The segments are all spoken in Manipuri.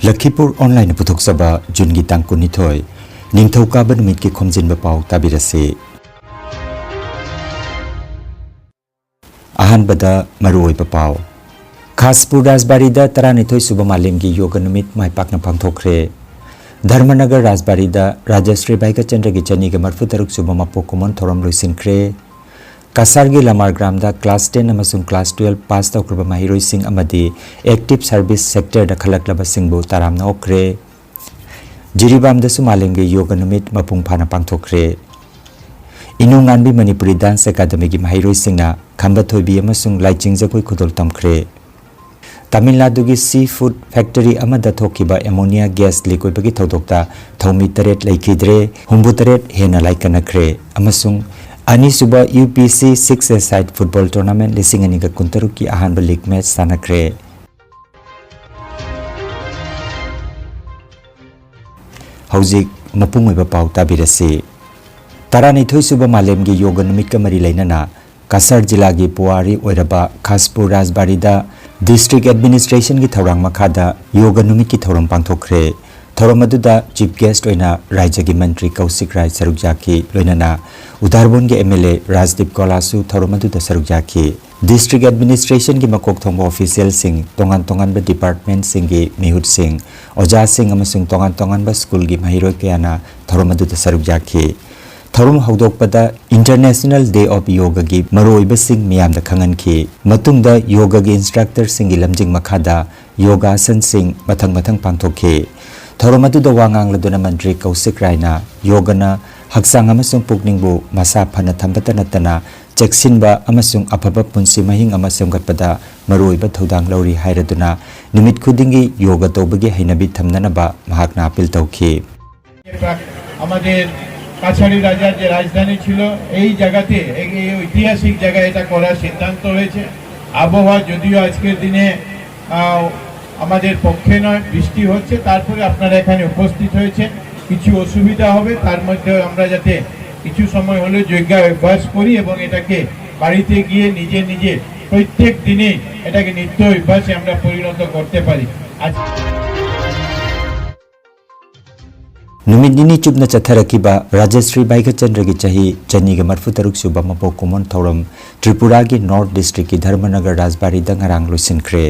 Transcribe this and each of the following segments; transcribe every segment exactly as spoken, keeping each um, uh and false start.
ꯂꯈꯤꯄꯨꯔ ꯑꯣꯟꯂꯥꯏꯟꯅ ꯄꯨꯊꯣꯛꯆꯕ ꯖꯨꯟꯒꯤ ꯇꯥꯡ ꯀꯨꯟꯅꯤꯊꯣꯏ, ꯅꯤꯡꯊꯧꯀꯥꯕ ꯅꯨꯃꯤꯠꯀꯤ ꯈꯣꯝꯖꯤꯟꯕ ꯄꯥꯎ ꯇꯥꯕꯤꯔꯁꯤ꯫ ꯑꯍꯥꯟꯕꯗ ꯃꯔꯨꯑꯣꯏꯕ ꯄꯥꯎ꯫ ꯈꯥꯁꯄꯨꯔ ꯔꯥꯖꯕꯥꯔꯤꯗ ꯇꯔꯥꯅꯤꯊꯣꯏ ꯁꯨꯕ ꯃꯥꯂꯦꯝꯒꯤ ꯌꯣꯒ ꯅꯨꯃꯤꯠ ꯃꯥꯏ ꯄꯥꯛꯅ ꯄꯥꯡꯊꯣꯛꯈ꯭ꯔꯦ꯫ ꯙꯔꯃꯅꯒꯔ ꯔꯥꯖꯕꯥꯔꯤꯗ ꯔꯥꯖꯁ꯭ꯔꯤ ꯚꯥꯏꯒꯆꯟꯗ꯭ꯔꯒꯤ ꯆꯅꯤꯒ ꯃꯔꯤꯐꯨ ꯇꯔꯨꯛ ꯁꯨꯕ ꯃꯄꯣꯛ ꯀꯨꯝꯑꯣꯟ ꯊꯧꯔꯝ ꯂꯣꯏꯁꯤꯟꯈ꯭ꯔꯦ꯫ ꯀꯁꯥꯔꯒꯤ ꯂꯃꯥꯔ ꯒ꯭ꯔꯥꯝꯗ class ten ꯑꯃꯁꯨꯡ class twelve pass ꯇꯧꯈ꯭ꯔꯕ ꯃꯍꯩꯔꯣꯏꯁꯤꯡ ꯑꯃꯗꯤ active service sector ꯗ ꯈꯜꯂꯛꯂꯕꯁꯤꯡꯕꯨ ꯇꯔꯥꯝꯅ ꯑꯣꯛꯈ꯭ꯔꯦ꯫ ꯖꯤꯔꯤꯕꯥꯝꯗꯁꯨ ꯃꯥꯂꯦꯝꯒꯤ ꯌꯣꯒ ꯅꯨꯃꯤꯠ ꯃꯄꯨꯡ ꯐꯥꯅ ꯄꯥꯡꯊꯣꯛꯈ꯭ꯔꯦ꯫ ꯏꯅꯨ ꯉꯥꯟꯕꯤ ꯃꯅꯤꯄꯨꯔꯤ Dance Academy ꯒꯤ ꯃꯍꯩꯔꯣꯏꯁꯤꯡꯅ ꯈꯝꯕ ꯊꯣꯏꯕꯤ ꯑꯃꯁꯨꯡ ꯂꯥꯏꯆꯤꯡ ꯖꯒꯣꯏ ꯈꯨꯗꯣꯜ ꯇꯝꯈ꯭ꯔꯦ꯫ ꯇꯥꯃꯤꯜ ꯅꯥꯗꯨꯒꯤ sea food factory ꯑꯃꯗ ꯊꯣꯛꯈꯤꯕ ammonia gas leak ꯑꯣꯏꯕꯒꯤ ꯊꯧꯗꯣꯛꯇ ꯊꯧꯃꯤ ꯇꯔꯦꯠ ꯂꯩꯈꯤꯗ꯭ꯔꯦ, ꯍꯨꯝꯐꯨ ꯇꯔꯦꯠ ꯍꯦꯟꯅ ꯂꯥꯏꯀꯠꯅꯈ꯭ꯔꯦ꯫ ꯑꯃꯁꯨꯡ ꯑꯅꯤꯁꯨꯕ UPC six-a-side football tournament ꯂꯤꯁꯤꯡ ꯑꯅꯤꯒ ꯀꯨꯟꯇꯔꯨꯛꯀꯤ ꯑꯍꯥꯟꯕ league match ꯁꯥꯟꯅꯈ꯭ꯔꯦ꯫ ꯍꯧꯖꯤꯛ ꯃꯄꯨꯡ ꯑꯣꯏꯕ ꯄꯥꯎ ꯇꯥꯕꯤꯔꯁꯤ꯫ ꯇꯔꯥꯅꯤꯊꯣꯏ ꯁꯨꯕ ꯃꯥꯂꯦꯝꯒꯤ ꯌꯣꯒ ꯅꯨꯃꯤꯠꯀ ꯃꯔꯤ ꯂꯩꯅꯅ ꯀꯁꯥꯔ ꯖꯤꯂꯥꯒꯤ ꯄꯨꯋꯥꯔꯤ ꯑꯣꯏꯔꯕ ꯈꯥꯁꯄꯨꯔ ꯔꯥꯖꯕꯥꯔꯤꯗ district administration ꯒꯤ ꯊꯧꯔꯥꯡ ꯃꯈꯥꯗ ꯌꯣꯒ ꯅꯨꯃꯤꯠꯀꯤ ꯊꯧꯔꯝ ꯄꯥꯡꯊꯣꯛꯈ꯭ꯔꯦ꯫ ꯊꯧꯔꯝ ꯑꯗꯨꯗ chief guest ꯑꯣꯏꯅ ꯔꯥꯖ꯭ꯌꯒꯤ ꯃꯟꯇ꯭ꯔꯤ ꯀꯧꯁꯤꯛ ꯔꯥꯏ ꯁꯔꯨꯛ ꯌꯥꯈꯤ, ꯂꯣꯏꯅꯅ ꯎꯗꯥꯔꯕꯣꯟꯒꯤ MLA ꯔꯥꯖꯗꯤꯞ ꯀꯣꯂꯥꯁꯨ ꯊꯧꯔꯝ ꯑꯗꯨꯗ ꯁꯔꯨꯛ ꯌꯥꯈꯤ꯫ District administration ꯒꯤ ꯃꯀꯣꯛ ꯊꯣꯡꯕ official ꯁꯤꯡ, ꯇꯣꯉꯥꯟ ꯇꯣꯉꯥꯟꯕ department ꯁꯤꯡꯒꯤ ꯃꯤꯍꯨꯠꯁꯤꯡ, ꯑꯣꯖꯥꯁꯤꯡ ꯑꯃꯁꯨꯡ ꯇꯣꯉꯥꯟ ꯇꯣꯉꯥꯟꯕ ꯁ꯭ꯀꯨꯜꯒꯤ ꯃꯍꯩꯔꯣꯏ ꯀꯌꯥꯅ ꯊꯧꯔꯝ ꯑꯗꯨꯗ ꯁꯔꯨꯛ ꯌꯥꯈꯤ꯫ ꯊꯧꯔꯝ ꯍꯧꯗꯣꯛꯄꯗ International Day of Yoga ꯒꯤ ꯃꯔꯨꯑꯣꯏꯕꯁꯤꯡ ꯃꯤꯌꯥꯝꯗ ꯈꯪꯍꯟꯈꯤ꯫ ꯃꯇꯨꯡꯗ ꯌꯣꯒꯒꯤ instructor ꯁꯤꯡꯒꯤ ꯂꯝꯖꯤꯡ ꯃꯈꯥꯗ ꯌꯣꯒꯥꯁꯟꯁꯤꯡ ꯃꯊꯪ ꯃꯊꯪ ꯄꯥꯡꯊꯣꯛꯈꯤ꯫ ꯊꯧꯔꯝ ꯑꯗꯨꯗ ꯋꯥ ꯉꯥꯡꯂꯗꯨꯅ ꯃꯟꯇ꯭ꯔꯤ ꯀꯧꯁꯤꯛ ꯔꯥꯏꯅ ꯌꯣꯒꯅ ꯍꯛꯆꯥꯡ ꯑꯃꯁꯨꯡ ꯄꯨꯛꯅꯤꯡꯕꯨ ꯃꯁꯥ ꯐꯅ ꯊꯝꯕꯇ ꯅꯠꯇꯅ ꯆꯦꯛꯁꯤꯟꯕ ꯑꯃꯁꯨꯡ ꯑꯐꯕ ꯄꯨꯟꯁꯤ ꯃꯍꯤꯡ ꯑꯃ ꯁꯦꯝꯒꯠꯄꯗ ꯃꯔꯨꯑꯣꯏꯕ ꯊꯧꯗꯥꯡ ꯂꯧꯔꯤ ꯍꯥꯏꯔꯗꯨꯅ ꯅꯨꯃꯤꯠ ꯈꯨꯗꯤꯡꯒꯤ ꯌꯣꯒ ꯇꯧꯕꯒꯤ ꯍꯩꯅꯕꯤ ꯊꯝꯅꯅꯕ ꯃꯍꯥꯛꯅ appeal ꯇꯧꯈꯤ꯫ আমাদের কাছাড়ি রাজার যে রাজধানী ছিল, এই জায়গাতে, এই, এই ঐতিহাসিক জায়গায় এটা করার সিদ্ধান্ত হয়েছে। আবহাওয়া যদিও আজকের দিনে, আহ, আমাদের পক্ষে নয়, বৃষ্টি হচ্ছে, তারপরে আপনারা এখানে উপস্থিত হয়েছেন, কিছু অসুবিধা হবে, তার মধ্যে আমরা যাতে কিছু সময় হলেও যোগাভ্যাস করি এবং এটাকে বাড়িতে গিয়ে নিজে নিজে প্রত্যেক দিনেই এটাকে নিত্য অভ্যাসে আমরা পরিণত করতে পারি। আজ ꯅꯨꯃꯤꯠ ꯅꯤꯅꯤ ꯆꯨꯞꯅ ꯆꯠꯊꯔꯛꯈꯤꯕ ꯔꯥꯖꯁ꯭ꯔꯤ ꯚꯥꯏꯒꯆꯟꯗ꯭ꯔꯒꯤ ꯆꯍꯤ ꯆꯅꯤꯒ ꯃꯔꯐꯨ ꯇꯔꯨꯛ ꯁꯨꯕ ꯃꯄꯣꯛ ꯀꯨꯝꯑꯣꯟ ꯊꯧꯔꯝ ꯇ꯭ꯔꯤꯄꯨꯔꯥꯒꯤ ꯅꯣꯔꯠ ꯗꯤꯁꯇ꯭ꯔꯤꯛꯀꯤ ꯙꯔꯃꯅꯒꯔ ꯔꯥꯖꯕꯥꯔꯤꯗ ꯉꯔꯥꯡ ꯂꯣꯏꯁꯤꯟꯈ꯭ꯔꯦ꯫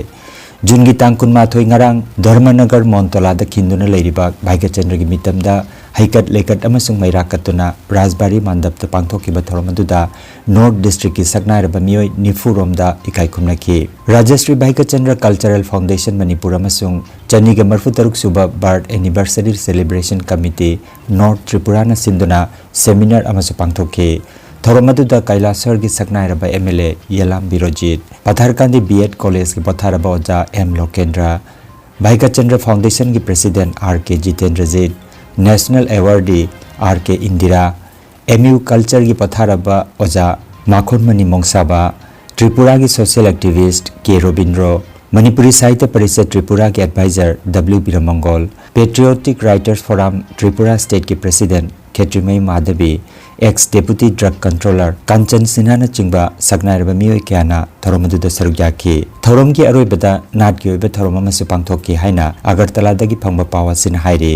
ꯖꯨꯟꯒꯤ ꯇꯥꯡ ꯀꯨꯟꯃꯥꯊꯣꯏ ꯉꯔꯥꯡ ꯙꯔꯃꯅꯒꯔ ꯃꯣꯟꯇꯣꯂꯥꯗ ꯈꯤꯟꯗꯨꯅ ꯂꯩꯔꯤꯕ ꯚꯥꯏꯒꯆꯟꯗ꯭ꯔꯒꯤ ꯃꯤꯇꯝꯗ ꯍꯩꯀꯠ ꯂꯩꯀꯠ ꯑꯃꯁꯨꯡ ꯃꯩꯔꯥ ꯀꯠꯇꯨꯅ ꯔꯥꯖꯕꯥꯔꯤ ꯃꯥꯟꯗꯞꯇ ꯄꯥꯡꯊꯣꯛꯈꯤꯕ ꯊꯧꯔꯝ ꯑꯗꯨꯗ ꯅꯣꯔꯠ ꯗꯤꯁꯇ꯭ꯔꯤꯛꯀꯤ ꯁꯛꯅꯥꯏꯔꯕ ꯃꯤꯑꯣꯏ ꯅꯤꯐꯨ ꯔꯣꯝꯗ ꯏꯀꯥꯏ ꯈꯨꯝꯅꯈꯤ꯫ ꯔꯥꯖꯁ꯭ꯔꯤ ꯚꯥꯏꯒꯆꯟꯗ꯭ꯔ ꯀꯜꯆꯔꯦꯜ ꯐꯥꯎꯟꯗꯦꯁꯟ ꯃꯅꯤꯄꯨꯔ ꯑꯃꯁꯨꯡ ꯆꯅꯤꯒ ꯃꯔꯐꯨ ꯇꯔꯨꯛ ꯁꯨꯕ birth anniversary celebration committee north ꯇ꯭ꯔꯤꯄꯨꯔꯥꯅ ꯁꯤꯟꯗꯨꯅ ꯁꯦꯃꯤꯅꯥꯔ ꯑꯃꯁꯨ ꯄꯥꯡꯊꯣꯛꯈꯤ꯫ ꯊꯧꯔꯝ ꯑꯗꯨꯗ ꯀꯩꯂꯥꯁꯍꯔꯒꯤ ꯁꯛꯅꯥꯏꯔꯕ M L A Yelam Birojit, Patharkandi B Ed ꯀꯣꯂꯦꯖꯀꯤ ꯄꯣꯊꯥꯔꯕ ꯑꯣꯖꯥ ꯑꯦꯝ ꯂꯣꯀꯦꯟꯗ꯭ꯔ, ꯚꯥꯏꯒꯆꯟꯗ꯭ꯔ ꯐꯥꯎꯟꯗꯦꯁꯟꯒꯤ president R K Jitendrajit, national ꯑꯦꯋꯥꯔꯗꯤ R K Indira, M U ꯀꯜꯆꯔꯒꯤ ꯄꯣꯊꯥꯔꯕ ꯑꯣꯖꯥ ꯃꯥꯈꯣꯟꯃꯅꯤ ꯃꯣꯡꯁꯥꯕ, ꯇ꯭ꯔꯤꯄꯨꯔꯥꯒꯤ social activist K Robindro, Manipuri Sahitya Parishad ꯇ꯭ꯔꯤꯄꯨꯔꯥꯒꯤ ꯑꯦꯗꯚꯥꯏꯖꯔ ꯗꯕ꯭ꯂꯤꯎ ꯕꯤꯔꯃꯪꯒꯣꯜ, ꯄꯦꯇ꯭ꯔꯤꯌꯣꯇꯤꯛ ꯔꯥꯏꯇꯔꯁ ꯐꯣꯔꯝ ꯇ꯭ꯔꯤꯄꯨꯔꯥ ꯁ꯭ꯇꯦꯠꯀꯤ ꯄ꯭ꯔꯦꯁꯤꯗꯦꯟꯠ ꯈꯦꯇ꯭ꯔꯤꯃꯌꯨꯝ ꯃꯥꯙꯕꯤ, ꯑꯦꯛꯁ ꯗꯦꯄꯨꯇꯤ ꯗ꯭ꯔꯒ ꯀꯟꯇ꯭ꯔꯣꯂꯔ ꯀꯥꯟꯆꯟ ꯁꯤꯟꯍꯥꯅꯆꯤꯡꯕ ꯁꯛꯅꯥꯏꯔꯕ ꯃꯤꯑꯣꯏ ꯀꯌꯥꯅ ꯊꯧꯔꯝ ꯑꯗꯨꯗ ꯁꯔꯨꯛ ꯌꯥꯈꯤ꯫ ꯊꯧꯔꯝꯒꯤ ꯑꯔꯣꯏꯕꯗ ꯅꯥꯠꯀꯤ ꯑꯣꯏꯕ ꯊꯧꯔꯝ ꯑꯃꯁꯨ ꯄꯥꯡꯊꯣꯛꯈꯤ ꯍꯥꯏꯅ ꯑꯒꯔꯇꯂꯥꯗꯒꯤ ꯐꯪꯕ ꯄꯥꯎ ꯑꯁꯤꯅ ꯍꯥꯏꯔꯤ꯫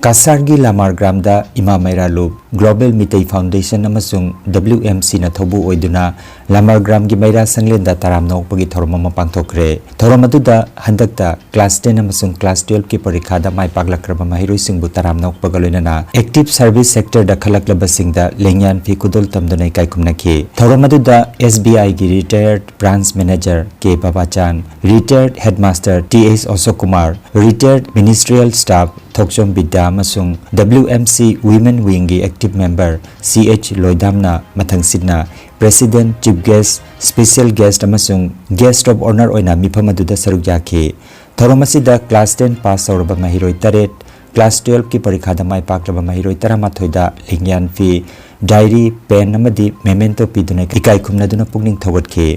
ꯀꯁꯥꯔꯒꯤ ꯂꯥꯃꯥꯔ ꯒ꯭ꯔꯥꯝꯗ ꯏꯃꯥ ꯃꯩꯔꯥ ꯂꯨꯞ Global Meitei Foundation ꯑꯃꯁꯨꯡ W M C ꯅ ꯊꯧꯕꯨ ꯑꯣꯏꯗꯨꯅ ꯂꯃꯔꯒ꯭ꯔꯥꯝꯒꯤ ꯃꯩꯔꯥ ꯁꯪꯂꯦꯟꯗ ꯇꯔꯥꯝꯅ ꯑꯣꯛꯄꯒꯤ ꯊꯧꯔꯝ ꯑꯃ ꯄꯥꯡꯊꯣꯛꯈ꯭ꯔꯦ꯫ ꯊꯧꯔꯝ ꯑꯗꯨꯗ ꯍꯟꯗꯛꯇ class ten ꯑꯃꯁꯨꯡ class twelve ꯀꯤ ꯄꯔꯤꯈꯥꯗ ꯃꯥꯏ ꯄꯥꯛꯂꯛꯈ꯭ꯔꯕ ꯃꯍꯩꯔꯣꯏꯁꯤꯡꯕꯨ ꯇꯔꯥꯝꯅ ꯑꯣꯛꯄꯒ ꯂꯣꯏꯅꯅ active service sector ꯗ ꯈꯜꯂꯛꯂꯕꯁꯤꯡꯗ ꯂꯦꯡꯌꯥꯟ ꯐꯤ ꯈꯨꯗꯣꯜ ꯇꯝꯗꯨꯅ ꯏꯀꯥꯏ ꯈꯨꯝꯅꯈꯤ꯫ ꯊꯧꯔꯝ ꯑꯗꯨꯗ S B I ꯒꯤ retired branch manager K ꯕꯕꯥꯆꯥꯟ, retired headmaster T H ꯑꯁꯣꯛ ꯀꯨꯃꯥꯔ, retired ministerial staff ꯊꯣꯛꯆꯣꯝ ꯕꯤꯗ꯭ꯌꯥ ꯑꯃꯁꯨꯡ W M C Women Wing ꯒꯤ active member C H ꯂꯣꯏꯗꯥꯝꯅ ꯃꯊꯪꯁꯤꯠꯅ president, chief guest, special guest ꯑꯃꯁꯨꯡ guest of honour ꯑꯣꯏꯅ ꯃꯤꯐꯝ ꯑꯗꯨꯗ ꯁꯔꯨꯛ ꯌꯥꯈꯤ꯫ ꯊꯧꯔꯝ ꯑꯁꯤꯗ class ten pass ꯇꯧꯔꯕ ꯃꯍꯩꯔꯣꯏ ꯇꯔꯦꯠ, class twelve ꯀꯤ ꯄꯔꯤꯈꯥꯗ ꯃꯥꯏ ꯄꯥꯛꯂꯕ ꯃꯍꯩꯔꯣꯏ ꯇꯔꯥꯃꯥꯊꯣꯏꯗ ꯂꯦꯡꯌꯥꯟ ꯐꯤ, diary, pen ꯑꯃꯗꯤ memento ꯄꯤꯗꯨꯅ ꯏꯀꯥꯏ ꯈꯨꯝꯅꯗꯨꯅ ꯄꯨꯛꯅꯤꯡ ꯊꯧꯒꯠꯈꯤ꯫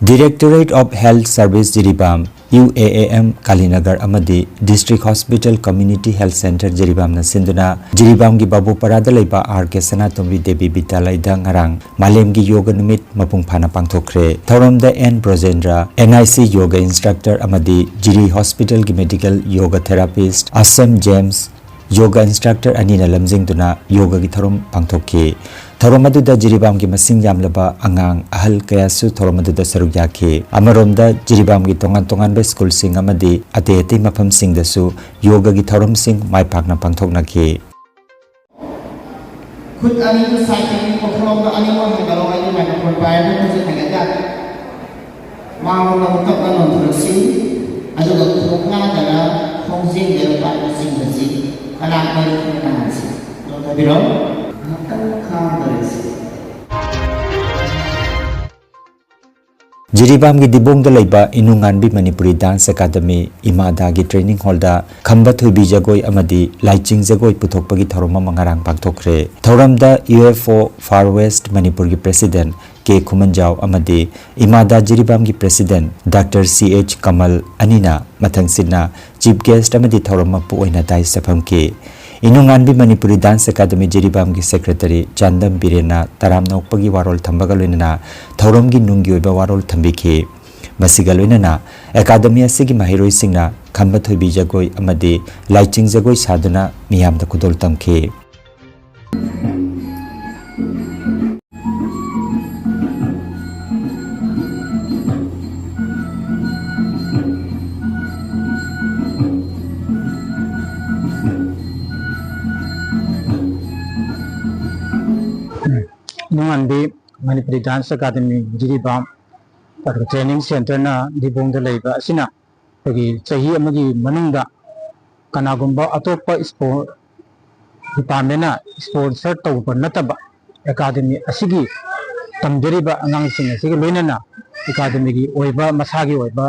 Directorate of Health Service Jiribam, U A A M ꯀꯥꯂꯤꯅꯒꯔ ꯑꯃꯗꯤ District Hospital Community Health Centre ꯖꯤꯔꯤꯕꯥꯝꯅ ꯁꯤꯟꯗꯨꯅ ꯖꯤꯔꯤꯕꯥꯝꯒꯤ ꯕꯥꯕꯨꯄꯔꯥꯗ ꯂꯩꯕ R K ꯁꯅꯥꯇꯣꯝꯕꯤ ꯗꯦꯕꯤ ꯕꯤꯗ꯭ꯌꯥꯂꯌꯗ ꯉꯔꯥꯡ ꯃꯥꯂꯦꯝꯒꯤ ꯌꯣꯒ ꯅꯨꯃꯤꯠ ꯃꯄꯨꯡ ꯐꯥꯅ ꯄꯥꯡꯊꯣꯛꯈ꯭ꯔꯦ꯫ ꯊꯧꯔꯝꯗ N ꯕ꯭ꯔꯣꯖꯦꯟꯗ꯭ꯔ, N I C yoga instructor ꯑꯃꯗꯤ ꯖꯤꯔꯤ ꯍꯣꯁꯄꯤꯇꯥꯜꯒꯤ medical yoga therapist ꯑꯁꯦꯝ ꯖꯦꯝꯁ, ꯌꯣꯒ instructor ꯑꯅꯤꯅ ꯂꯝꯖꯤꯡꯗꯨꯅ ꯌꯣꯒꯒꯤ ꯊꯧꯔꯝ ꯄꯥꯡꯊꯣꯛꯈꯤ꯫ ꯊꯧꯔꯝ ꯑꯗꯨꯗ ꯖꯤꯔꯤꯕꯥꯝꯒꯤ ꯃꯁꯤꯡ ꯌꯥꯝꯂꯕ ꯑꯉꯥꯡ, ꯑꯍꯜ ꯀꯌꯥꯁꯨ ꯊꯧꯔꯝ ꯑꯗꯨꯗ ꯁꯔꯨꯛ ꯌꯥꯈꯤ꯫ ꯑꯃꯔꯣꯝꯗ, ꯖꯤꯔꯤꯕꯥꯝꯒꯤ ꯇꯣꯉꯥꯟ ꯇꯣꯉꯥꯟꯕ ꯁ꯭ꯀꯨꯜꯁꯤꯡ ꯑꯃꯗꯤ ꯑꯇꯩ ꯑꯇꯩ ꯃꯐꯝꯁꯤꯡꯗꯁꯨ ꯌꯣꯒꯒꯤ ꯊꯧꯔꯝꯁꯤꯡ ꯃꯥꯏ ꯄꯥꯛꯅ ꯄꯥꯡꯊꯣꯛꯅꯈꯤ꯫ ꯈꯨꯠ ꯑꯅꯤꯗꯨ side ꯇꯒꯤ ꯀꯣꯛꯊꯣꯛꯂꯒ ꯑꯅꯤꯃꯛ ꯍꯦꯟꯒꯠꯂꯣ꯫ ꯑꯩꯒꯤ microphone ꯄꯥꯏꯔꯒ ꯈꯨꯠꯁꯦ ꯊꯥꯡꯒꯠꯂꯒ ꯃꯥꯡꯂꯣꯝꯗ ꯑꯃꯨꯛ ꯇꯞꯅ ꯅꯣꯟꯊꯣꯔꯛꯁꯤ꯫ ꯑꯗꯨꯒ ꯈꯣꯡꯈꯥꯗꯔ ꯈꯣꯡꯖꯦꯡꯗꯔ ꯄꯥꯏꯕ ꯆꯤꯡꯕꯁꯤ ꯀꯅꯥ ꯀꯔꯤ ꯈꯨꯠ ꯅꯥꯍꯟꯁꯤ꯫ ꯅꯣꯟꯊꯕꯤꯔꯣ꯫ ꯉꯥꯏꯍꯥꯛꯇꯪ ꯈꯥꯡꯗꯔꯁꯤ꯫ ꯖꯤꯔꯤꯕꯥꯝꯒꯤ ꯗꯤꯕꯣꯡꯗ ꯂꯩꯕ ꯏꯅꯨꯉꯥꯟꯕꯤ Manipuri Dance Academy, ꯏꯃꯥꯗꯥꯒꯤ training hall ꯗ ꯈꯝꯕ ꯊꯣꯏꯕꯤ ꯖꯒꯣꯏ ꯑꯃꯗꯤ ꯂꯥꯏꯆꯤꯡ ꯖꯒꯣꯏ ꯄꯨꯊꯣꯛꯄꯒꯤ ꯊꯧꯔꯝ ꯑꯃ ꯉꯔꯥꯡ ꯄꯥꯡꯊꯣꯛꯈ꯭ꯔꯦ꯫ ꯊꯧꯔꯝꯗ U F O Far West ꯃꯅꯤꯄꯨꯔꯒꯤ president ꯀꯦ ꯈꯨꯃꯟꯖꯥꯎ ꯑꯃꯗꯤ ꯏꯃꯥꯗꯥ ꯖꯤꯔꯤꯕꯥꯝꯒꯤ president Doctor C H ꯀꯃꯜ ꯑꯅꯤꯅ ꯃꯊꯪꯁꯤꯠꯅ chief guest ꯑꯃꯗꯤ ꯊꯧꯔꯝ ꯃꯄꯨ ꯑꯣꯏꯅ dais ꯇ ꯐꯝꯈꯤ꯫ ꯏꯅꯨꯉꯥꯟꯕꯤ Manipuri Dance Academy ꯖꯤꯔꯤꯕꯥꯝꯒꯤ secretary Chandam ꯕꯤꯔꯦꯟꯅ ꯇꯔꯥꯝꯅ ꯑꯣꯛꯄꯒꯤ ꯋꯥꯔꯣꯜ ꯊꯝꯕꯒ ꯂꯣꯏꯅꯅ ꯊꯧꯔꯝꯒꯤ ꯅꯨꯡꯒꯤ ꯑꯣꯏꯕ ꯋꯥꯔꯣꯜ ꯊꯝꯕꯤꯈꯤ꯫ ꯃꯁꯤꯒ ꯂꯣꯏꯅꯅ ꯑꯦꯀꯥꯗꯃꯤ ꯑꯁꯤꯒꯤ ꯃꯍꯩꯔꯣꯏꯁꯤꯡꯅ ꯈꯝꯕ ꯊꯣꯏꯕꯤ ꯖꯒꯣꯏ ꯑꯃꯗꯤ ꯂꯥꯏꯆꯤꯡ ꯖꯒꯣꯏ ꯁꯥꯗꯨꯅ ꯃꯤꯌꯥꯝꯗ ꯈꯨꯗꯣꯜ ꯇꯝꯈꯤ꯫ ꯅꯨꯡꯉꯥꯟꯕꯤ ꯃꯅꯤꯄꯨꯔꯤ ꯗꯥꯟꯁ ꯑꯦꯀꯥꯗꯃꯤ ꯖꯤꯔꯤꯕꯥꯝ ꯑꯗꯨꯒ ꯇ꯭ꯔꯦꯅꯤꯡ ꯁꯦꯟꯇꯔꯅ ꯗꯤꯕꯣꯡꯗ ꯂꯩꯕ ꯑꯁꯤꯅ ꯑꯩꯈꯣꯏꯒꯤ ꯆꯍꯤ ꯑꯃꯒꯤ ꯃꯅꯨꯡꯗ ꯀꯅꯥꯒꯨꯝꯕ ꯑꯇꯣꯞꯄ ꯏꯁꯄꯣꯔꯠ ꯗꯤꯄꯥꯔꯠꯃꯦꯟꯅ ꯏꯁꯄꯣꯟꯁꯔ ꯇꯧꯕ ꯅꯠꯇꯕ ꯑꯦꯀꯥꯗꯃꯤ ꯑꯁꯤꯒꯤ ꯇꯝꯖꯔꯤꯕ ꯑꯉꯥꯡꯁꯤꯡ ꯑꯁꯤꯒ ꯂꯣꯏꯅꯅ ꯑꯦꯀꯥꯗꯃꯤꯒꯤ ꯑꯣꯏꯕ ꯃꯁꯥꯒꯤ ꯑꯣꯏꯕ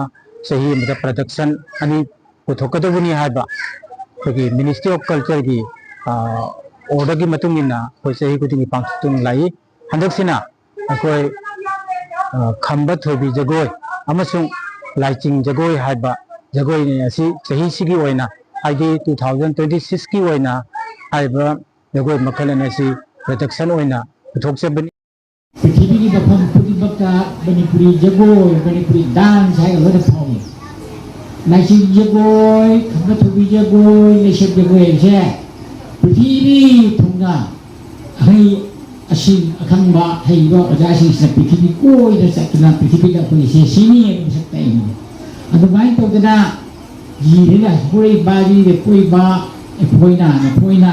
ꯆꯍꯤ ꯑꯃꯗ ꯄ꯭ꯔꯗꯛꯁꯟ ꯑꯅꯤ ꯄꯨꯊꯣꯛꯀꯗꯕꯅꯤ ꯍꯥꯏꯕ ꯑꯩꯈꯣꯏꯒꯤ ꯃꯤꯅꯤꯁꯇ꯭ꯔꯤ ꯑꯣꯐ ꯀꯜꯆꯔꯒꯤ ꯑꯣꯔꯗꯔꯒꯤ ꯃꯇꯨꯡ ꯏꯟꯅ ꯑꯩꯈꯣꯏ ꯆꯍꯤ ꯈꯨꯗꯤꯡꯒꯤ ꯄꯥꯡꯊꯣꯛꯇꯨꯅ ꯂꯥꯛꯏ꯫ ꯍꯟꯗꯛꯁꯤꯅ ꯑꯩꯈꯣꯏ ꯑ, ꯈꯝꯕ ꯊꯣꯏꯕꯤ ꯖꯒꯣꯏ ꯑꯃꯁꯨꯡ ꯂꯥꯏꯆꯤꯡ ꯖꯒꯣꯏ ꯍꯥꯏꯕ ꯖꯒꯣꯏ ꯑꯁꯤ ꯆꯍꯤꯁꯤꯒꯤ ꯑꯣꯏꯅ, ꯍꯥꯏꯗꯤ ꯇꯨ ꯊꯥꯎꯖꯟ ꯇ꯭ꯋꯦꯟꯇꯤ ꯁꯤꯛꯁꯀꯤ ꯑꯣꯏꯅ ꯍꯥꯏꯔꯤꯕ ꯖꯒꯣꯏ ꯃꯈꯜ ꯑꯅꯤ ꯑꯁꯤ ꯄ꯭ꯔꯗꯛꯁꯟ ꯑꯣꯏꯅ ꯄꯨꯊꯣꯛꯆꯕꯅꯤ꯫ ꯄ꯭ꯔꯤꯊꯤꯕꯤꯒꯤ ꯃꯐꯝ ꯈꯨꯗꯤꯡꯃꯛꯇ ꯃꯅꯤꯄꯨꯔꯤ ꯖꯒꯣꯏ, ꯃꯅꯤꯄꯨꯔꯤ ꯗꯥꯟꯁ ꯍꯥꯏꯔꯒ ꯂꯣꯏꯅ ꯐꯥꯎꯏ꯫ ꯂꯥꯏꯆꯤꯡ ꯖꯒꯣꯏ, ꯈꯝꯕ ꯊꯣꯏꯕꯤ ꯖꯒꯣꯏ, ꯂꯩꯁꯦꯝ ꯖꯒꯣꯏ ꯍꯥꯏꯕꯁꯦ ꯄ꯭ꯔꯤꯊꯤꯕꯤ ꯊꯨꯡꯅ ꯑꯍꯩ ꯑꯁꯤꯡ ꯑꯈꯪꯕ ꯍꯩꯕ ꯑꯣꯖꯥꯁꯤꯡꯁꯤꯅ ꯄ꯭ꯔꯤꯊꯤꯕꯤ ꯀꯣꯏꯅ ꯆꯠꯇꯨꯅ ꯄ꯭ꯔꯤꯊꯤꯕꯤꯗ ꯑꯩꯈꯣꯏ ꯁꯦ ꯁꯤꯅꯤ ꯍꯥꯏꯕ ꯃꯁꯛ ꯇꯥꯛꯏꯅꯤ꯫ ꯑꯗꯨꯃꯥꯏꯅ ꯇꯧꯗꯅ ꯖꯤꯔꯤꯗ ꯍꯧꯔꯛꯏꯕ, ꯖꯤꯔꯤꯗ ꯄꯣꯛꯏꯕ ꯑꯩꯈꯣꯏꯅ, ꯅꯈꯣꯏꯅ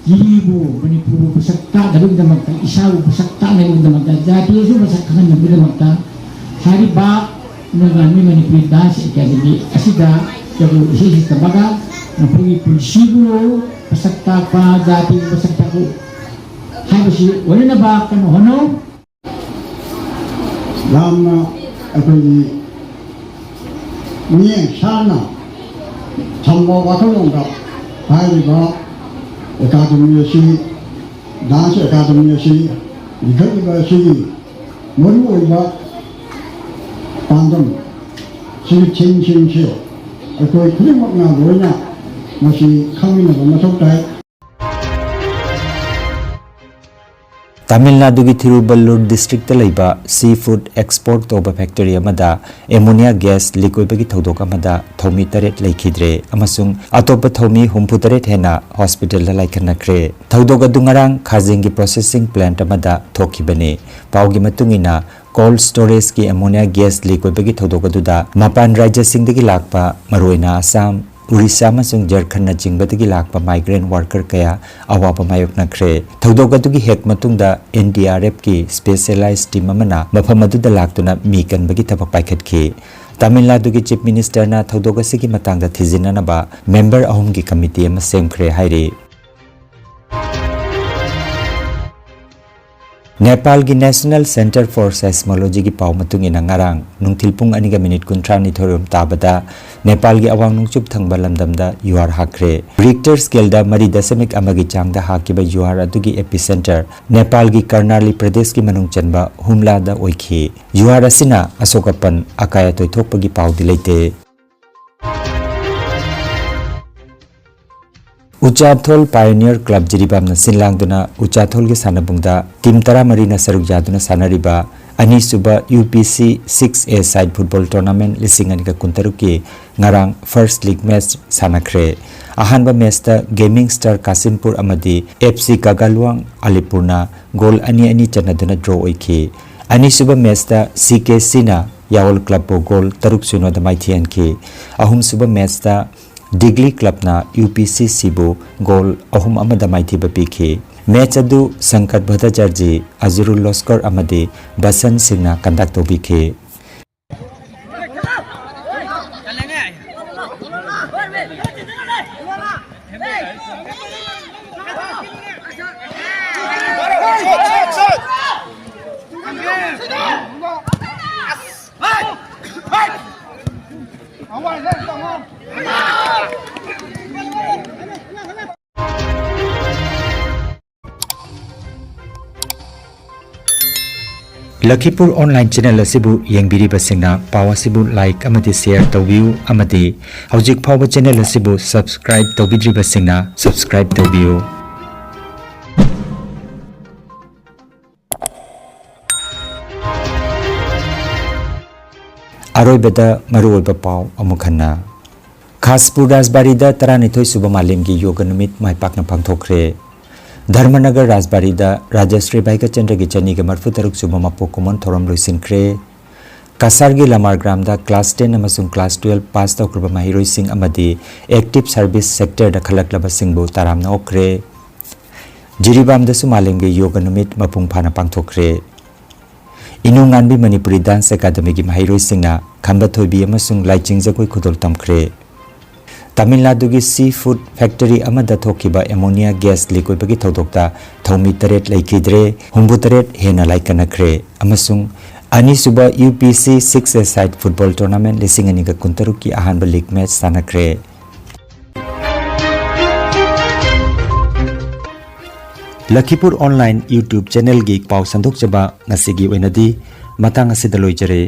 ꯖꯤꯔꯤꯕꯨ, ꯃꯅꯤꯄꯨꯔꯕꯨ ꯃꯁꯛ ꯇꯥꯛꯅꯕꯒꯤꯗꯃꯛꯇ, ꯏꯁꯥꯕꯨ ꯃꯁꯛ ꯇꯥꯛꯅꯕꯒꯤꯗꯃꯛꯇ, ꯖꯥꯇꯤ ꯑꯁꯤꯕꯨ ꯃꯁꯛ ꯈꯪꯍꯟꯅꯕꯒꯤꯗꯃꯛꯇ ꯍꯥꯏꯔꯤꯕ ꯅꯨꯡꯉꯥꯟꯕꯤ ꯃꯅꯤꯄꯨꯔꯤ ꯗꯥꯟꯁ ꯑꯦꯀꯥꯗꯃꯤ ꯑꯁꯤꯗ ꯖꯒꯣꯏ ꯏꯁꯩꯁꯤ ꯇꯝꯃꯒ ꯃꯈꯣꯏꯒꯤ ꯄꯨꯟꯁꯤꯕꯨ ꯃꯁꯛ ꯇꯥꯛꯄ, ꯖꯥꯇꯤꯕꯨ ꯃꯁꯛ ꯇꯥꯛꯄ ꯍꯥꯏꯕꯁꯤ ꯑꯣꯏꯅꯅꯕ ꯀꯟꯅ ꯍꯣꯠꯅꯧ꯫ ꯌꯥꯝꯅ ꯑꯩꯈꯣꯏꯒꯤ ꯃꯤꯠꯌꯦꯡ ꯁꯥꯟꯅ ꯊꯝꯕ ꯋꯥꯈꯜꯂꯣꯟꯗ ꯍꯥꯏꯔꯤꯕ ꯑꯦꯀꯥꯗꯃꯤ ꯑꯁꯤ, ꯗꯥꯟꯁ ꯑꯦꯀꯥꯗꯃꯤ ꯑꯁꯤ ꯂꯤꯡꯈꯠꯂꯤꯕ ꯑꯁꯤꯒꯤ ꯃꯔꯨꯑꯣꯏꯕ ꯄꯥꯟꯗꯝ, ꯁꯤꯒꯤ ꯊꯤꯝꯁꯤꯡꯁꯦ ꯑꯩꯈꯣꯏ ꯈꯨꯗꯤꯡꯃꯛꯅ ꯂꯣꯏꯅ ꯃꯁꯤ ꯈꯪꯃꯤꯟꯅꯕ ꯃꯊꯧ ꯇꯥꯏ꯫ ꯇꯥꯃꯤꯜ ꯅꯥꯗꯨꯒꯤ ꯊꯤꯔꯨꯕꯜꯂꯨꯔ ꯗꯤꯁꯇ꯭ꯔꯤꯛꯇ ꯂꯩꯕ ꯁꯤ ꯐꯨꯗ ꯑꯦꯛꯁꯄꯣꯔꯠ ꯇꯧꯕ ꯐꯦꯛꯇꯔꯤ ꯑꯃꯗ ꯑꯦꯃꯣꯅꯤꯌꯥ ꯒ꯭ꯌꯥꯁ ꯂꯤꯛ ꯑꯣꯏꯕꯒꯤ ꯊꯧꯗꯣꯛ ꯑꯃꯗ ꯊꯧꯃꯤ ꯇꯔꯦꯠ ꯂꯩꯈꯤꯗ꯭ꯔꯦ ꯑꯃꯁꯨꯡ ꯑꯇꯣꯞꯄ ꯊꯧꯃꯤ ꯍꯨꯝꯐꯨ ꯇꯔꯦꯠ ꯍꯦꯟꯅ ꯍꯣꯁꯄꯤꯇꯥꯜꯗ ꯂꯥꯏꯀꯠꯅꯈ꯭ꯔꯦ꯫ ꯊꯧꯗꯣꯛ ꯑꯗꯨ ꯉꯔꯥꯡ ꯈꯥꯖꯤꯡꯒꯤ ꯄ꯭ꯔꯣꯁꯦꯁꯤꯡ ꯄ꯭ꯂꯥꯟꯠ ꯑꯃꯗ ꯊꯣꯛꯈꯤꯕꯅꯤ꯫ ꯄꯥꯎꯒꯤ ꯃꯇꯨꯡ ꯏꯟꯅ, ꯀꯣꯜꯗ ꯁ꯭ꯇꯣꯔꯦꯖꯀꯤ ꯑꯦꯃꯣꯅꯤꯌꯥ ꯒ꯭ꯌꯥꯁ ꯂꯤꯛ ꯑꯣꯏꯕꯒꯤ ꯊꯧꯗꯣꯛ ꯑꯗꯨꯗ ꯃꯄꯥꯟ ꯔꯥꯖ꯭ꯌꯁꯤꯡꯗꯒꯤ ꯂꯥꯛꯄ, ꯃꯔꯨꯑꯣꯏꯅ ꯑꯁꯥꯝ, ꯎꯔꯤꯁꯥ ꯑꯃꯁꯨꯡ ꯖꯔꯈꯟꯅꯆꯤꯡꯕꯗꯒꯤ ꯂꯥꯛꯄ ꯃꯥꯏꯒ꯭ꯔꯦꯟ ꯋꯥꯔꯀꯔ ꯀꯌꯥ ꯑꯋꯥꯕ ꯃꯥꯌꯣꯛꯅꯈ꯭ꯔꯦ꯫ ꯊꯧꯗꯣꯛ ꯑꯗꯨꯒꯤ ꯍꯦꯛ ꯃꯇꯨꯡꯗ ꯑꯦꯟ ꯗꯤ ꯑꯥꯔ ꯑꯦꯐꯀꯤ ꯁ꯭ꯄꯦꯁꯤꯌꯦꯂꯥꯏꯖ ꯇꯤꯝ ꯑꯃꯅ ꯃꯐꯝ ꯑꯗꯨꯗ ꯂꯥꯛꯇꯨꯅ ꯃꯤ ꯀꯟꯕꯒꯤ ꯊꯕꯛ ꯄꯥꯏꯈꯠꯈꯤ꯫ ꯇꯥꯃꯤꯜ ꯅꯥꯗꯨꯒꯤ ꯆꯤꯐ ꯃꯤꯅꯤꯁꯇꯔꯅ ꯊꯧꯗꯣꯛ ꯑꯁꯤꯒꯤ ꯃꯇꯥꯡꯗ ꯊꯤꯖꯤꯟꯅꯅꯕ ꯃꯦꯝꯕꯔ ꯑꯍꯨꯝꯒꯤ ꯀꯃꯤꯇꯤ ꯑꯃ ꯁꯦꯝꯈ꯭ꯔꯦ ꯍꯥꯏꯔꯤ꯫ ꯅꯦꯄꯥꯜꯒꯤ National Centre for Seismologyꯒꯤ ꯄꯥꯎ ꯃꯇꯨꯡ ꯏꯟꯅ, ꯉꯔꯥꯡ ꯅꯨꯡꯊꯤꯜ ꯄꯨꯡ ꯑꯅꯤꯒ ꯃꯤꯅꯤꯠ ꯀꯨꯟꯊ꯭ꯔꯥ ꯅꯤꯊꯣꯏ ꯔꯣꯝ ꯇꯥꯕꯗ ꯅꯦꯄꯥꯜꯒꯤ ꯑꯋꯥꯡ ꯅꯣꯡꯆꯨꯞ ꯊꯪꯕ ꯂꯝꯗꯝꯗ ꯌꯨꯍꯥꯔ ꯍꯥꯈ꯭ꯔꯦ꯫ ꯔꯤꯛꯇꯔ ꯁ꯭ꯀꯦꯜꯗ ꯃꯔꯤ ꯗꯁꯃꯤꯛ ꯑꯃꯒꯤ ꯆꯥꯡꯗ ꯍꯥꯈꯤꯕ ꯌꯨꯍꯥꯔ ꯑꯗꯨꯒꯤ ꯑꯦꯄꯤꯁꯦꯟꯇꯔ ꯅꯦꯄꯥꯜꯒꯤ ꯀꯔꯅꯥꯂꯤ ꯄ꯭ꯔꯗꯦꯁꯀꯤ ꯃꯅꯨꯡ ꯆꯟꯕ ꯍꯨꯝꯂꯥꯗ ꯑꯣꯏꯈꯤ꯫ ꯌꯨꯍꯥꯔ ꯑꯁꯤꯅ ꯑꯁꯣꯛ ꯑꯄꯟ, ꯑꯀꯥꯏ ꯑꯇꯣꯏ ꯊꯣꯛꯄꯒꯤ ꯄꯥꯎꯗꯤ ꯂꯩꯇꯦ꯫ ꯎꯆꯥꯊꯣꯜ ꯄꯥꯏꯑꯣꯅꯤꯌꯔ ꯀ꯭ꯂꯕ ꯖꯤꯔꯤꯕꯥꯝꯅ ꯁꯤꯟ ꯂꯥꯡꯗꯨꯅ ꯎꯆꯥꯊꯣꯜꯒꯤ ꯁꯥꯟꯅꯕꯨꯡꯗ ꯇꯤꯝ ꯇꯔꯥꯃꯔꯤꯅ ꯁꯔꯨꯛ ꯌꯥꯗꯨꯅ ꯁꯥꯟꯅꯔꯤꯕ ꯑꯅꯤꯁꯨꯕ ꯌꯨ ꯄꯤ ꯁꯤ ꯁꯤꯛꯁ ꯑꯦ ꯁꯥꯏꯠ ꯐꯨꯠꯕꯣꯜ ꯇꯣꯔꯅꯥꯃꯦꯟꯠ ꯂꯤꯁꯤꯡ ꯑꯅꯤꯒ ꯀꯨꯟꯇꯔꯨꯛꯀꯤ ꯉꯔꯥꯡ ꯐꯥꯔꯁꯠ ꯂꯤꯒ ꯃꯦꯆ ꯁꯥꯟꯅꯈ꯭ꯔꯦ꯫ ꯑꯍꯥꯟꯕ ꯃꯦꯆꯇ ꯒꯦꯃꯤꯡ ꯁ꯭ꯇꯥꯔ ꯀꯥꯁꯤꯝꯄꯨꯔ ꯑꯃꯗꯤ ꯑꯦꯐ ꯁꯤ ꯀꯥꯒꯥꯂꯨꯋꯥꯡ ꯑꯂꯤꯄꯨꯔꯅ ꯒꯣꯜ ꯑꯅꯤ ꯑꯅꯤ ꯆꯟꯅꯗꯨꯅ ꯗ꯭ꯔꯣ ꯑꯣꯏꯈꯤ꯫ ꯑꯅꯤꯁꯨꯕ ꯃꯦꯆꯇ ꯁꯤ ꯀꯦ ꯁꯤꯅ ꯌꯥꯋꯜ ꯀ꯭ꯂꯕꯄꯨ ꯒꯣꯜ ꯇꯔꯨꯛ ꯁꯤꯅꯣꯗ ꯃꯥꯏꯊꯤꯍꯟꯈꯤ꯫ ꯑꯍꯨꯝꯁꯨꯕ ꯃꯦꯆꯇ ꯗꯤꯒꯂꯤ ꯀ꯭ꯂꯕꯅ ꯌꯨ ꯄꯤ ꯁꯤ ꯁꯤꯕꯨ ꯒꯣꯜ ꯑꯍꯨꯝ ꯑꯃꯗ ꯃꯥꯏꯊꯤꯕ ꯄꯤꯈꯤ꯫ ꯃꯦꯆ ꯑꯗꯨ ꯁꯪꯀꯠ ꯚꯠꯇꯥꯆꯥꯔꯖꯤ, ꯑꯖꯔꯨꯜ ꯂꯣꯁꯀꯔ ꯑꯃꯗꯤ ꯕꯁꯟ ꯁꯤꯡꯅ ꯀꯟꯗꯛ ꯇꯧꯕꯤꯈꯤ꯫ ꯂꯈꯤꯄꯨꯔ ꯑꯣꯟꯂꯥꯏꯟ ꯆꯦꯅꯦꯜ ꯑꯁꯤꯕꯨ ꯌꯦꯡꯕꯤꯔꯤꯕꯁꯤꯡꯅ ꯄꯥꯎ ꯑꯁꯤꯕꯨ ꯂꯥꯏꯛ ꯑꯃꯗꯤ ꯁꯦꯌꯔ ꯇꯧꯕꯤꯌꯨ ꯑꯃꯗꯤ ꯍꯧꯖꯤꯛ ꯐꯥꯎꯕ ꯆꯦꯅꯦꯜ ꯑꯁꯤꯕꯨ ꯁꯕꯁꯀ꯭ꯔꯥꯏꯕ ꯇꯧꯕꯤꯗ꯭ꯔꯤꯕꯁꯤꯡꯅ ꯁꯕꯁꯀ꯭ꯔꯥꯏꯕ ꯇꯧꯕꯤꯌꯨ꯫ ꯑꯔꯣꯏꯕꯗ ꯃꯔꯨꯑꯣꯏꯕ ꯄꯥꯎ ꯑꯃꯨꯛ ꯍꯟꯅ꯫ ꯈꯥꯁꯄꯨꯔ ꯔꯥꯖꯕꯥꯔꯤꯗ ꯇꯔꯥꯅꯤꯊꯣꯏ ꯁꯨꯕ ꯃꯥꯂꯦꯝꯒꯤ ꯌꯣꯒ ꯅꯨꯃꯤꯠ ꯃꯥꯏ ꯄꯥꯛꯅ ꯄꯥꯡꯊꯣꯛꯈ꯭ꯔꯦ꯫ ꯙꯔꯃꯅꯒꯔ ꯔꯥꯖꯕꯥꯔꯤꯗ ꯔꯥꯖꯦꯁ꯭ꯔꯤ ꯚꯥꯏꯒꯆꯟꯗ꯭ꯔꯒꯤ ꯆꯅꯤꯒ ꯃꯔꯐꯨ ꯇꯔꯨꯛ ꯁꯨꯕ ꯃꯄꯣꯛ ꯀꯨꯝꯑꯣꯟ ꯊꯧꯔꯝ ꯂꯣꯏꯁꯤꯟꯈ꯭ꯔꯦ꯫ ꯀꯁꯥꯔꯒꯤ ꯂꯃꯥꯔ ꯒ꯭ꯔꯥꯝꯗ class ten ꯑꯃꯁꯨꯡ class twelve pass ꯇꯧꯈ꯭ꯔꯕ ꯃꯍꯩꯔꯣꯏꯁꯤꯡ ꯑꯃꯗꯤ active service sectorꯗ ꯈꯜꯂꯛꯂꯕꯁꯤꯡꯕꯨ ꯇꯔꯥꯝꯅ ꯑꯣꯛꯈ꯭ꯔꯦ꯫ ꯖꯤꯔꯤꯕꯥꯝꯗꯁꯨ ꯃꯥꯂꯦꯝꯒꯤ ꯌꯣꯒ ꯅꯨꯃꯤꯠ ꯃꯄꯨꯡ ꯐꯥꯅ ꯄꯥꯡꯊꯣꯛꯈ꯭ꯔꯦ꯫ ꯏꯅꯨ ꯉꯥꯟꯕꯤ ꯃꯅꯤꯄꯨꯔꯤ dance academyꯒꯤ ꯃꯍꯩꯔꯣꯏꯁꯤꯡꯅ ꯈꯝꯕ ꯊꯣꯏꯕꯤ ꯑꯃꯁꯨꯡ ꯂꯥꯏꯆꯤꯡ ꯖꯒꯣꯏ ꯈꯨꯗꯣꯜ ꯇꯝꯈ꯭ꯔꯦ꯫ ꯇꯥꯃꯤꯜ ꯅꯥꯗꯨꯒꯤ sea food factory ꯑꯃꯗ ꯊꯣꯛꯈꯤꯕ ammonia gas leak ꯑꯣꯏꯕꯒꯤ ꯊꯧꯗꯣꯛꯇ ꯊꯧꯃꯤ ꯇꯔꯦꯠ ꯂꯩꯈꯤꯗ꯭ꯔꯦ, ꯍꯨꯝꯐꯨ ꯇꯔꯦꯠ ꯍꯦꯟꯅ ꯂꯥꯏꯀꯠꯅꯈ꯭ꯔꯦ ꯑꯃꯁꯨꯡ ꯑꯅꯤꯁꯨꯕ UPC six-a-side football tournament ꯂꯤꯁꯤꯡ ꯑꯅꯤꯒ ꯀꯨꯟꯇꯔꯨꯛꯀꯤ ꯑꯍꯥꯟꯕ league match ꯁꯥꯟꯅꯈ꯭ꯔꯦ꯫ ꯂꯈꯤꯄꯨꯔ online YouTube channelꯒꯤ ꯄꯥꯎ ꯁꯟꯗꯣꯛꯆꯕ ꯉꯁꯤꯒꯤ ꯑꯣꯏꯅꯗꯤ ꯃꯇꯥꯡ ꯑꯁꯤꯗ ꯂꯣꯏꯖꯔꯦ꯫